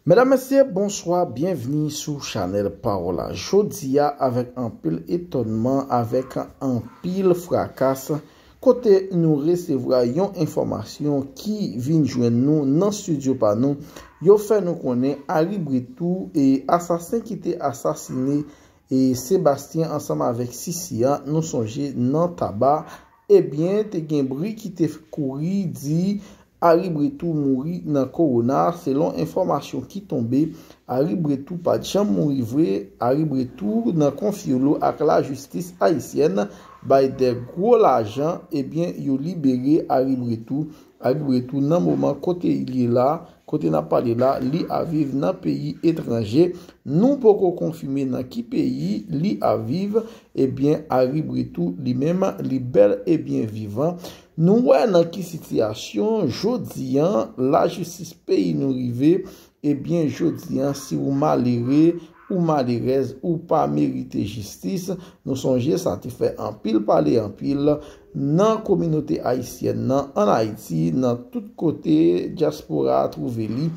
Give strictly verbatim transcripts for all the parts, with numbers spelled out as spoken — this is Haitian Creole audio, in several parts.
Medam, mesye, bonswa, byenvni sou chanèl Pawòl la. Jodi a, avèk anpil etònman, avèk anpil frakas, kote nou resevwa yon enfòmasyon ki vin jwenn nou nan estidyo pa nou. Yo fè nou konnen Harry Bretous, e asasen ki te asasine e Sebastien ansanm avèk Sisi a, nou sonje nan Taba, ebyen, te gen bri ki te kouri di Harry Bretous mouri nan kowona, selon enfòmasyon ki tonbe. Harry Bretous pa t janm mouri vre. Harry Bretous nan konfye l ak lajistis ayisyèn, bay de gwo lajan, ebyen, yo libere Harry Bretous. Harry Bretous, nan moman kote li ye la, kote n ap pale la, li ap viv nan peyi etranje. Nou poko konfime nan ki peyi li ap viv. Ebyen, Harry Bretous li menm, li bèl e byen vivan. Nou wè nan ki sitiyasyon jodi a lajistis peyi nou rive. Ebyen, jodi a, si ou malere, ou malerèz, ou pa merite jistis, nou sonje sa te fè anpil pale anpil nan kominote ayisyèn nan ann Ayiti, nan tout kote dyaspora a twouve li.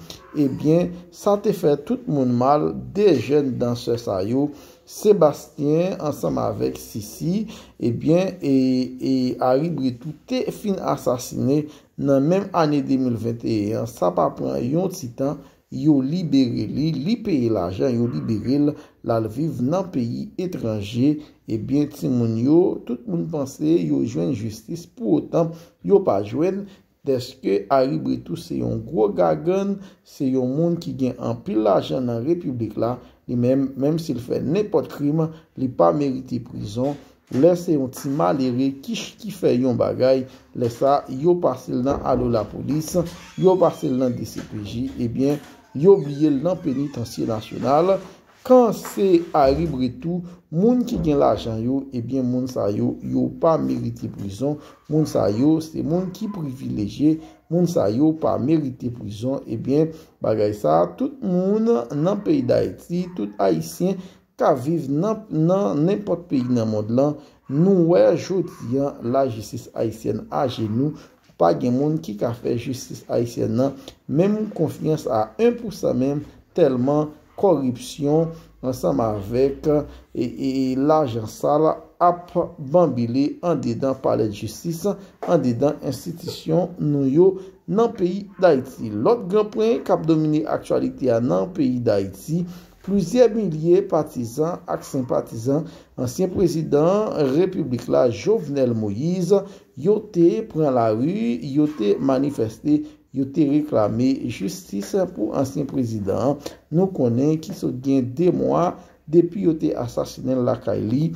Ebyen, sa te fè tout moun mal, de jèn dansè sa yo, Sebastien ansanm avèk Sisi, ebyen, e, e Harry Bretous te fin asasinen nan menm ane de mil venteyen an. Sa pa pran yon ti tan, yo libere li, li peye lajan, yo libere l, l al viv nan peyi etranje. Ebyen, timoun yo, tout moun panse yo jwenn jistis, pou otan yo pa jwenn, dèske Harry Bretous se yon gwo gagann, se yon moun ki gen anpil lajan nan repiblik la, li menm, menm si l fè nenpòt krim, li pa merite prizon. Lè se yon ti malere ki, ki fè yon bagay, lè sa, yo pase l nan alo lapolis, yo pase l nan D C P J, ebyen, yo bliye l nan penitansye nasyonal. Kan se Harry Bretous, moun ki gen lajan yo, ebyen, moun sa yo, yo pa merite prizon. Moun sa yo, se moun ki privilejye. Moun sa yo pa merite prizon. Ebyen, bagay sa, tout moun nan peyi Dayiti, tout Ayisyen k ap viv nan, nan nenpòt peyi nan mond lan, nou wè jodi a, lajistis ayisyèn ajenou, pa gen moun ki ka fè jistis ayisyèn nan menm konfyans a en pou san menm, tèlman kòripsyon ansanm avèk, e, e, e lajan sal ap banbile andedan palè jistis, andedan enstitisyon nou yo nan peyi Dayiti. Lòt gran pwen k ap domine aktyalite a nan peyi Dayiti, plizyè milye patizan ak senpatizan ansyen prezidan repiblik la, Jovenel Moïse, yo te pran lari, yo te manifeste, yo te reklame jistis pou ansyen prezidan an. Nou konnen ki sot gen de mwa depi yo te asasinen l lakay li.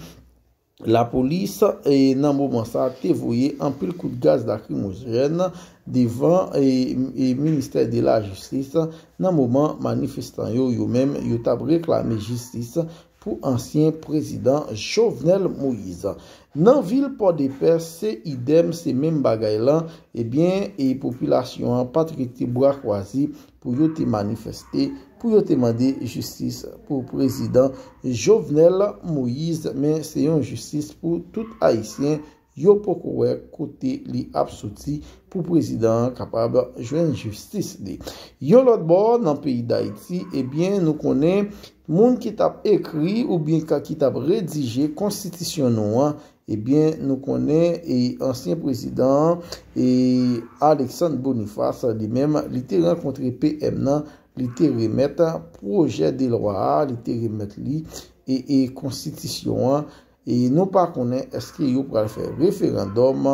Lapolis, e, nan moman sa, te voye anpil kout gaz lakrimojèn devan, e, e, ministè de lajistis nan moman manifestan yo, yo menm, yo t ap reklame jistis pou ansyen prezidan Jovenel Moïse. Nan vil Pòdepè, se idèm, se menm bagay lan. Ebyen, e popilasyon an pa t rete bra kwaze pou yo te manifeste, pou yo te mande jistis pou prezidan Jovenel Moïse, men se yon jistis pou tout Ayisyen. Yo poko wè kote li ap soti pou prezidan an kapab jwenn jistis li. Yon lòt bò, nan peyi Dayiti, ebyen, nou konnen moun ki t ap ekri oubyen ka, ki t ap redije konstitisyon nou an, ebyen, nou konnen, e, ansyen prezidan an, e, Alexandre Boniface, li menm, li te rankontre P M nan, li te remèt pwojè de lwa a, li te remèt li, e, e konstitisyon an. E nou pa konnen èske yo pral fè referandòm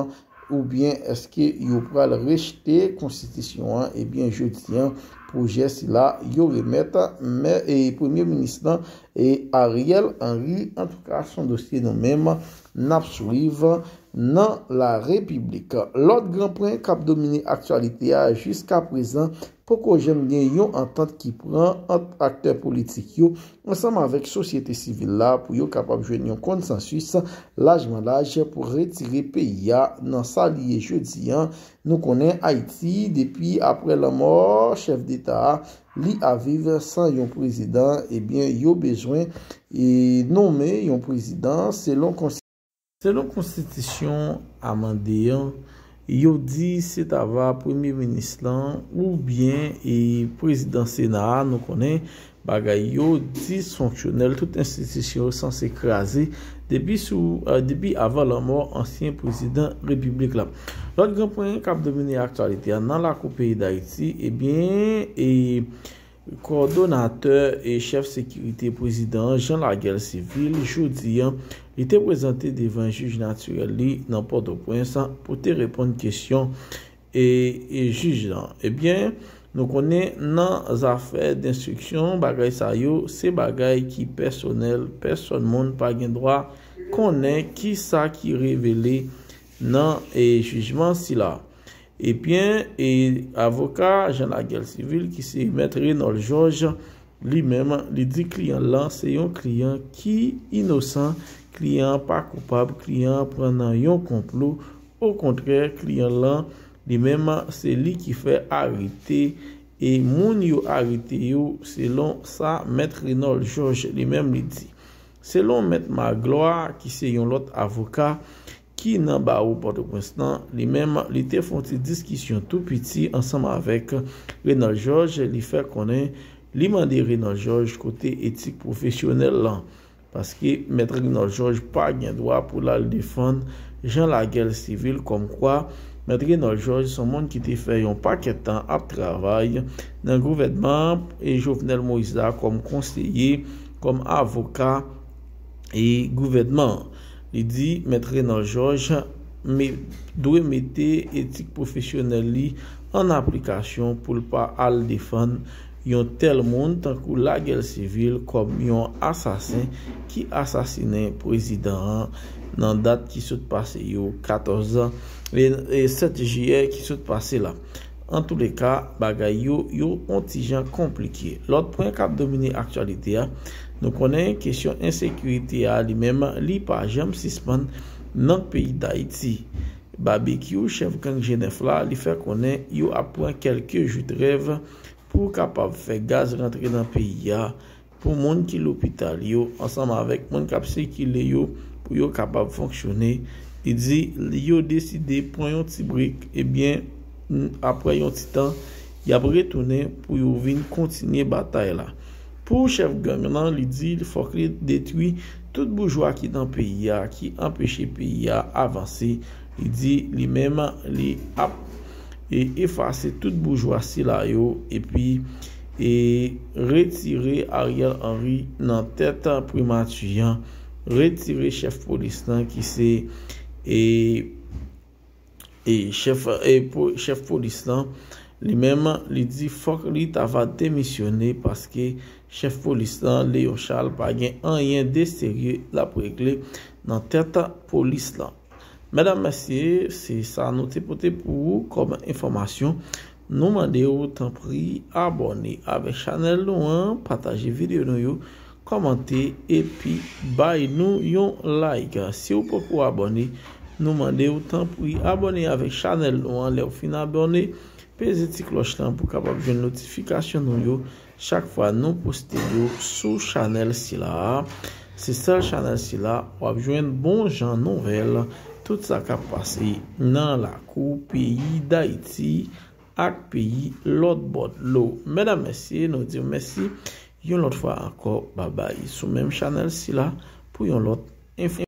oubyen èske yo pral rejte konstitisyon an. Ebyen, jodi an, pwojè sila, yo remèt men, e, premye minis lan, e, Ariel Henry. Antouka, se yon dosye nou menm n ap swiv nan La Repiblik. Lòt gran pwen k ap domine aktyalite a jiska prezan, poko janm gen yon antant ki pran ant aktè politik yo ansanm avèk sosyete sivil la pou yo kapab jwenn yon konsansis lajman laj pou retire peyi a nan sa li ye jodi an. Nou konnen Ayiti, depi apre lanmò chèf deta a, li ap viv san yon prezidan. Ebyen, yo bezwen, e, nonmen yon prezidan selon konstitisyon. Selon konstitisyon amande an, Yo di se ta va premye minis lan oubyen e prezidan sena a, nou konnen bagay yo disfonksyonèl, tout enstitisyon yo sanse kraze depi sou, eh, depi avan lanmò ansyen prezidan repiblik la. Lòt gran pwen k ap domine aktyalite a nan lakou peyi Dayiti, ebyen, e kowòdonatè e chèf sekirite prezidan an, Jean Laguerre Civil, jodi a, li te prezante devan jij natirèl li nan Pòtoprens pou te reponn kesyon e, e jij lan. Ebyen, nou konnen nan zafè denstriksyon, bagay sa yo, se bagay ki pèsonèl, pèsòn moun pa gen dwa konnen ki sa ki revele nan, e, jijman sila. Ebyen, e, avoka Jean Laguerre Civil, ki se mèt Renold Georges, li menm, li di kliyan lan se yon kliyan ki inosan, kliyan an pa koupab, kliyan an pran nan yon konplo. Okontrè, kliyan lan, li menm, se li ki fè arete, e moun yo arete yo, selon sa mèt Renold Georges li menm li di. Selon mèt Magloire, ki se yon lòt avoka ki nan bawo Pòtoprens lan, li menm, li te fè yon ti diskisyon tou piti ansanm avèk Renold Georges, li fè konnen li mande Renold Georges kote etik pwofesyonèl lan. Paske mèt Renold Georges pa gen dwa pou l al defann Jean Laguerre Civil, kòmkwa mèt Renold Georges se yon moun ki te fè yon pakèt tan ap travay nan gouvènman e Jovenel Moïse la kòm konseye, kòm avoka e gouvènman an. Li di mèt Renold Georges me-, dwe mete etik pwofesyonèl li an aplikasyon pou l pa al defann yon tèl moun tankou Laguerre Civil kòm yon asasen ki asasinen prezidan an nan dat ki sot pase yo katòz, e, e, sèt jiyè ki sot pase la. Antouleka, bagay yo, yo on ti jan konplike. Lòt pwen k ap domine aktyalite a, nou konnen kesyon ensekirite a li menm, li pa janm sispann nan peyi Dayiti. Babekyou, chèf gang G nèf la, li fè konnen yo ap pran kèlke jou trèv pou kapab fè gaz rantre nan peyi a, pou moun ki lopital yo, ansanm avèk moun k ap sikile yo, pou yo kapab fonksyone. Li di yo deside pran yon ti brek, ebyen, n-, apre yon ti tan, y ap retounen pou yo vin kontinye batay la. Pou chèf gang lan, li di fòk li detwi tout boujwa ki nan peyi a, ki anpeche peyi a avanse. Li di li menm, li ap, e, efase tout boujwa sila yo, epi, e, retire Ariel Henry nan tèt primati an, retire chèf polis lan ki se, e, e chèf, e po-, chèf polis lan, li menm, li di fòk li ta va demisyone paske chèf polis lan, Léon Charles, pa gen anyen de serye l ap regle nan tèt polis lan. Medam, mesye, se sa nou te pote pou ou kòm enfòmasyon. Nou mande w, tanpri, abòne avèk chanèl nou an, pataje videyo nou yo, kòmante, epi bay nou yon like. Si w poko abòne, nou mande w, tanpri, abòne avèk chanèl nou an. Lè w fin abòne, peze ti klòch lan pou w kapab jwenn notifikasyon nou yo chak fwa nou poste yo sou chanèl sila a. Se sèl chanèl sila w ap jwenn bon jan nouvèl, tout sa k ap pase nan lakou peyi Dayiti ak peyi lòt bò dlo. Medam, mesye, nou di w mèsi yon lòt fwa ankò. Babay. Sou menm chanèl sila pou yon lòt enfo.